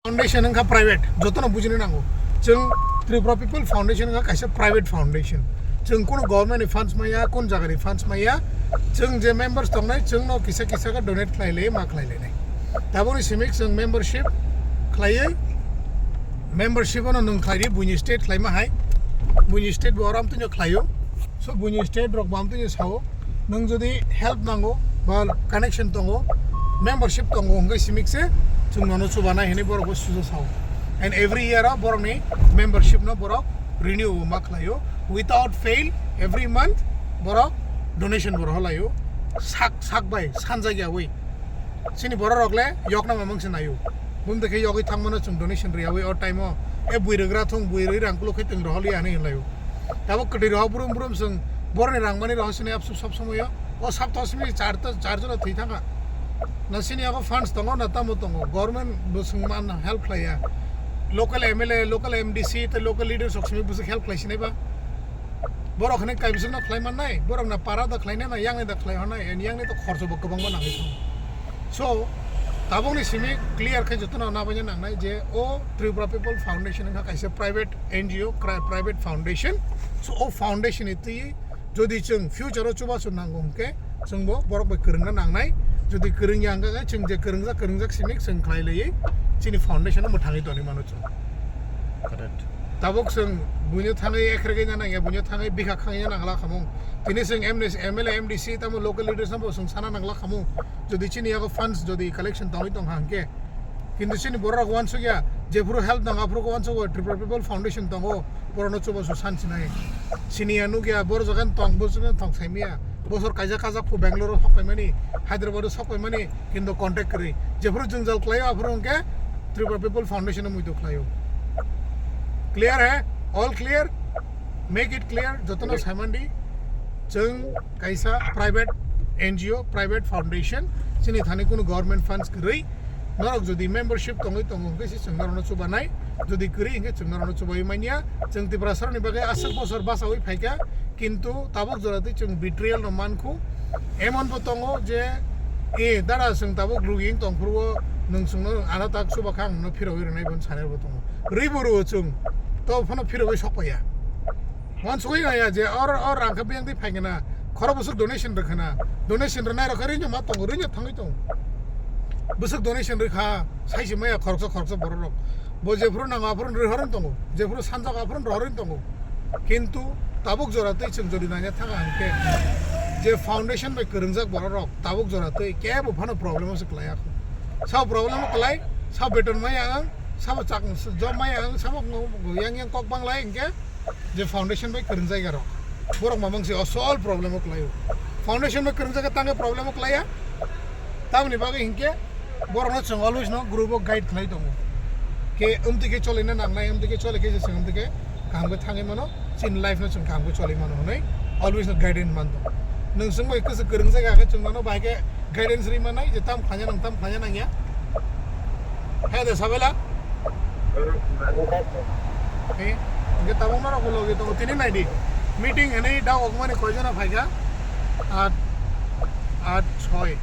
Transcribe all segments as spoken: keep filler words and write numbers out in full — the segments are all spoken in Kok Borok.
Foundation wngkha private, jotono bujina nango. Chwng Tripura People Foundation wngkha kaisa private foundation. Chwng kuno government ni funds maya, kun jaga ni funds maya. Chwng je members tongnai, chwngno kisa kisa khe donate khlai lai, ma khlai lai nai. Taboni simi chwng membership khlaiwi, membership ono nwng khlai di, buini state khlaima hai. Buini state bo aram tino khlaio. So buini state rok bam tino sao. Nwng jodi help nango, ba connection tongo, membership tongo, hwnkhe simikse chwng nono chubanai hwnwi borok bo sujo sao. And every year o borokni membership no borok renew ma khlaio. Without fail, every month borok donation borok holaio. Sak, sak bai, sanjak yawi. Chini borok rok le yokna mamang se naio. Bumde khe yogwi thangmano chwng donation riyawi o time o. E bui rwgra thung, bui rwi rang kulo khe twng roholi ani hinlaio. Tabuk kwtwi rohok brum brum chwng boroni rang mani rohor sini absuk sob somoyo. O sapta simi char ta, char jona thwi thangkha. Na sini yago funds tongo, na tamo tongo. Government bo chwng man help khlaiya. Local M L A, local M D C, tei local leaders rok simi bwswk help khlai sinai ba. Borok hwnwi kaibisingno khlai mannai, borok na para da khlainai, na yangni da khlai hwnai, and yangni to khorcho bo kwbangma nangwi thango. So, tabukni simi clear khe jotono nabaina nangnai je o Tripura People Foundation wngkha kaisa private N G O, cri-, private foundation. So, o foundation ni twi jodi chwng future o chubachu nango hwnkhe, chwngbo borok bai kwrwngna nangnai. Jodi kwrwngya hwnkhe, chwng je kwrwngjak, kwrwngjak simi chwng khlai laiwi chini foundation no mwthangwi tonwi mano chwng. Correct. Tabuk chwng buino thangwi ekhrek wngya nangya, buino thangwi bikha khangya nangla khamung. Tini chwng M L A, M D C, tamo local leaders no bo chwng sana nangla khamung. Jodi chini yago funds jodi collection tongwi tongkha hwnkhe, kintu chini borok rok uansukya, jephuru help nango, aphuru uansukya, Tripura People Foundation tongo, borokno chubachu san sinai. Siniya nukya, boro jaga tong, boro jaga tong saimaya. Bosor kaijak kajak phu Bangalore o sok paimani, Hyderabad o sok paimani, kintu contact kwrwi. Jephuru jwngjal khlaio, aphuru hwnkhe Tripura People Foundation o muitu khlaio. Clear hai? All clear? Make it clear, jotono saimandi. Chwng kaisa private N G O, private foundation, chini thani kunu government funds kwrwi. Norok jodi membership tongwi tongo hwnkhe se chwng norokno chubanai, jodi kwrwi hwnkhe chwng norokno chubai manya. Chwng Tiprasarokni bagwi aswk bosor bachaui phaikha, kintu tabuk jora twi chwng betrayal no mankhu. Emon bo tongo je, e, dada chwng tabuk lugiyung tongphuru o nwng chwngno ano tak chuba kha, ang nono phirogwi rwnai bo sanai bo tongo. Rwi bo rwo chwng, to phano phirogwi sok paiya. Uansugwi naiya je or, or rang khe biyang twi phai khe na, khoro bwswk donation rwkha na, donation rwnai rok khe rwino ma tongo, rwino thangwi tongo. Bwswk donation rwkha, saisi maya khoroksa khoroksa borok rok. Bo jephuru nango aphuru rwhorwi tongo, jephuru sanjak aphuru rwhorwi tongo. Kintu tabuk jora twi chwng jodi naina thanga hwnkhe, je foundation bai kwrwngjak borok rok tabuk jora twi kebo phano problem o se kwlai ya kho. Sao problem o kwlai, sao beton maya ang, sao chak job maya ang, sao yang yang kok bang lai hwnkhe, je foundation bai kwrwng jaga rok. Borok mamang se asol problem o kwlaio. Foundation bai kwrwng jaga tangwi problem o kwlaiya. Tamoni bagwi hinkhe borokno chwng always no group o guide khlai tongo. Ke umtwi khe cholaina nangnai, umtwi khe chole khe se chwng umtwi khe kaham khe thangwi mano, chini life no chwng kaham khe cholwi mano hwnwi always no guidance man tongo. Nwng chwng bai kwchwk kwrwng jaga khe chwng nono bai khe guidance ri mannai je tam khlaina nang, tam khlaina nangya. Hai de sabela. Hai, hingke tabuk norok bo logi tongo tini nai di. Meeting hwnwi da ogmani koi jona phaikha? At, at soi.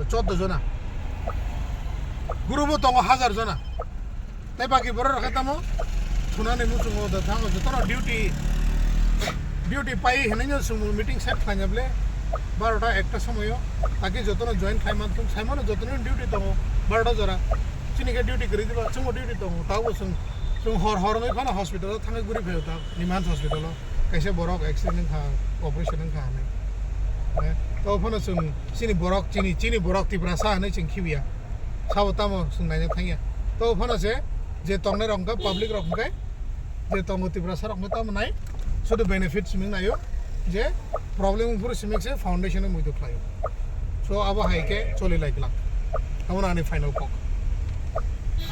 Choddo jona. Guru bo tongo hajar jona. Tei baki borok rok khe tamo thunani muchungo da thango jotono duty, duty pai hinwi no chwng meeting set khlaina ble barota ekta somoyo, taki jotono join khlai man thung, saimano jotono duty tongo barota jora, chini khe duty kwrwi diba chwngbo duty tongo, tabo chwng, chwng hor hor wngwi phano hospital o thangwi guri phaio ta Nimans hospital o. Kaisa borok accident wngkha, operation wngkha hinwi. Eh, to phano chwng chini borok, chini, chini borok Tiprasa hinwi chwng khibiya. Sabo tamo chwng naina thangya. To phano se je tongnai rok hwnkhe public rok hwnkhe je tongo Tiprasa rok hwnkhe tamo nai. Sudu benefit simi naio je problem wngphuru simi se foundation o muitu khlaio. So abo hai khe choli lai glak. Abo ani final kok.